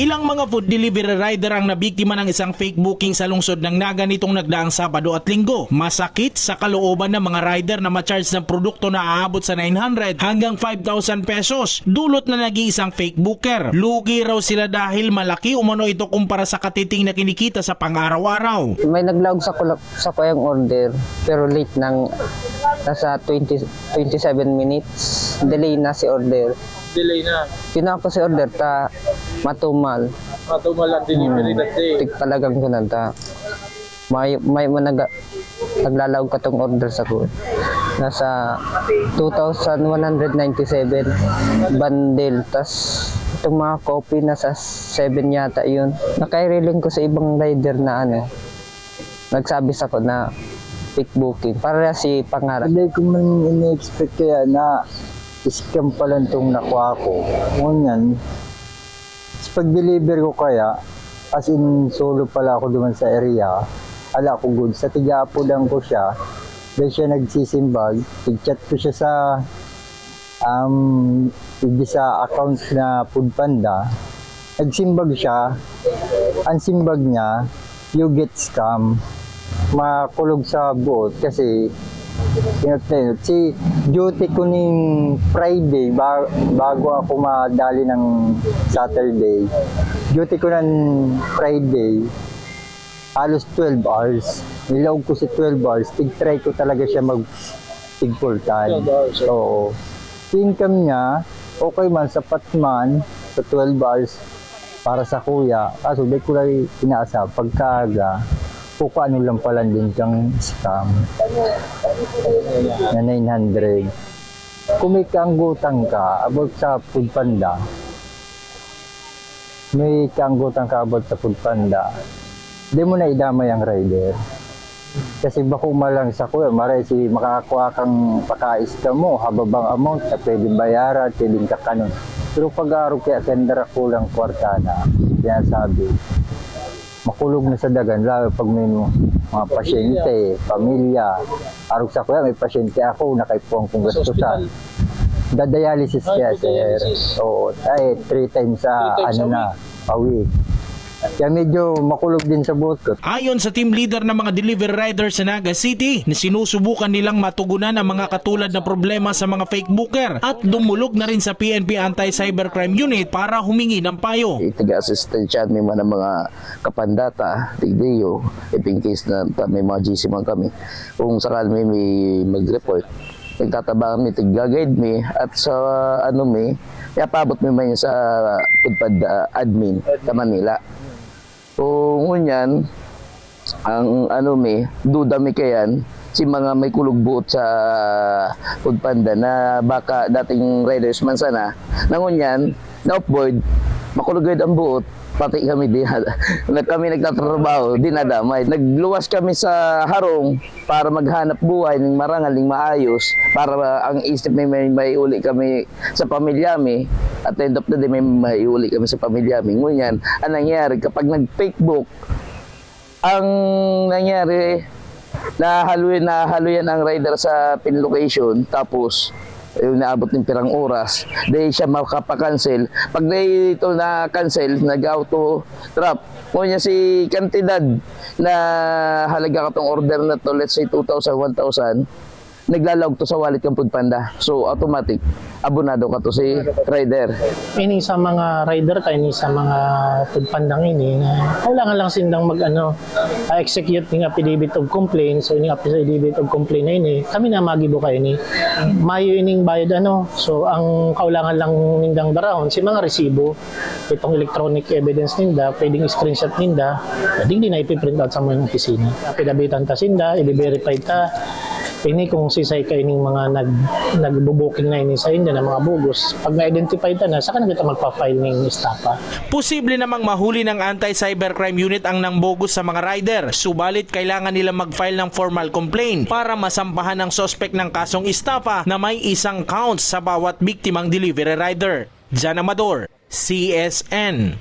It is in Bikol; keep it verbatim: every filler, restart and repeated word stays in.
Ilang mga food delivery rider ang nabiktima ng isang fake booking sa lungsod ng Naga nitong nagdaang Sabado at Linggo. Masakit sa kalooban ng mga rider na ma-charge ng produkto na aabot sa nine hundred hanggang five thousand pesos, dulot na nag-iisang fake booker. Lugi raw sila dahil malaki umano ito kumpara sa katiting na kinikita sa pang-araw-araw. May naglaog sa kulak sa kuyang order, pero late nang nasa twenty, twenty-seven minutes. Delay na si order. Delay na. Kinuha ko si order ta matumal. Matumal ang delivery Hmm. that day. Tigpalagan ko na ta. May, may mo nag-, naglalaog katong order sa ko. Nasa two thousand one hundred ninety-seven bundle. Tas itong mga coffee nasa seven yata yun. Nakairiling ko sa ibang rider na ano, nagsabi sa ko na fake booking. Para si pangarap. Hindi ko man ini-expect kaya na scam pala itong nakuha ko. Ngunyan, sa pag-deliver ko kaya, as in, solo pala ako duman sa area. Ala ko good. Sa tiga-apodan ko siya. Dahil siya nagsisimbag, tig-chat ko siya sa, um, sa account na Food Panda. Nagsimbag siya. Ang simbag niya, "You get scam." Makulog sa buot kasi, inot na inot. Si duty ko ning Friday, ba-, bago ako madali ng Saturday. Duty ko ng Friday, halos twelve hours. Nilaog ko si twelve hours, tig-try ko talaga siya mag tig full time. Twelve hours, sir. Oo. Income niya, okay man, sapat man sa twelve hours para sa kuya. Kaso di ko lang inaasa, pagkaaga, kung ano lang pala din kang scam na nine hundred. Kung may kaanggutan ka about sa Food Panda, may kaanggutan ka about sa Food Panda, di mo na idamay ang rider. Kasi bako man lang sa kuya, maray si makakakuha kang paka-scam mo, hababang amount na pwedeng bayaran, pwedeng kakanon. Pero pag-aarog kaya kaya darakulang kwarta na, sinasabi, makulog na sa dagan, lalo pag may mga pasyente, pamilya. Arog sa kuya, may pasyente ako, nakaipuhan kong Sa gastusan. Ospital. Dadialysis Ah, kaya, sir. Dadialysis. Oo, ay, three times sa Three times ano a na, week. A week. Kaya medyo makulog din sa buot ko. Ayon sa team leader ng mga delivery riders sa Naga City, na sinusubukan nilang matugunan ang mga katulad na problema sa mga fake booker at dumulog na rin sa P N P Anti-Cybercrime Unit para humingi ng payo. Itaga-assistensya mi man ang mga kapandata, tigdiyo, if in case na ta-, may mga G C man kami. Kung sakali may, may mag-report, nagtatabang mi, tigga-guide mi, at sa ano mi, ipaabot mi man sa Food Panda admin sa Manila. O ngunyan, ang ano mi, duda mi kayan, si mga may kulog buot sa Food Panda na baka dating riders man sana, na ngunyan, na-off board, makulog gayud ang buot, pati kami di, na kami nagtatrabaho, dinadamay. Nagluwas kami sa harong para maghanap buhay ning marangal, ning maayos, para ang isip may, may, may uli kami sa pamilya mi. At the end of the day, may, may uli kami sa pamilya mi. Ngunyan, ang nangyari, kapag nag-fake book, ang nangyari, nahaluyan, nahaluyan ang rider sa pin location, tapos, yung naabot ng pirang oras, di siya makapakancel. Pag di ito na-cancel, nag-auto drop. Ngunyan si kantidad na halaga katong order na to, let's say two thousand, one thousand, naglalaog to sa wallet kan Food Panda. So, automatic, abonado ka to si rider. Ini sa mga rider ka, ini sa mga Food Pandang ini, na kailangan lang sindang mag-ano, ah, execute ning affidavit of complaint. So, ining affidavit of complaint na ini, kami na magibo kayo ini. Mayo ining bayad ano. So, ang kailangan lang nindang darahon, si mga resibo. Itong electronic evidence ninda, pwedeng screenshot ninda, digdi na ipiprint out sa mga opisina. Apidabitan ta sinda, i-verify ta. Ini kung sisay ka ining mga nag-, nagbo-booking na ini sa inda na mga bogus. Pag na-identify ta na, saka na kita magpa-file ning estafa. Posible namang mahuli ng Anti-Cybercrime Unit ang nangbogus sa mga rider, subalit kailangan nila mag-file ng formal complaint para masampahan ang suspek ng kasong estafa na may isang count sa bawat biktimang delivery rider. Jan Amador, C S N.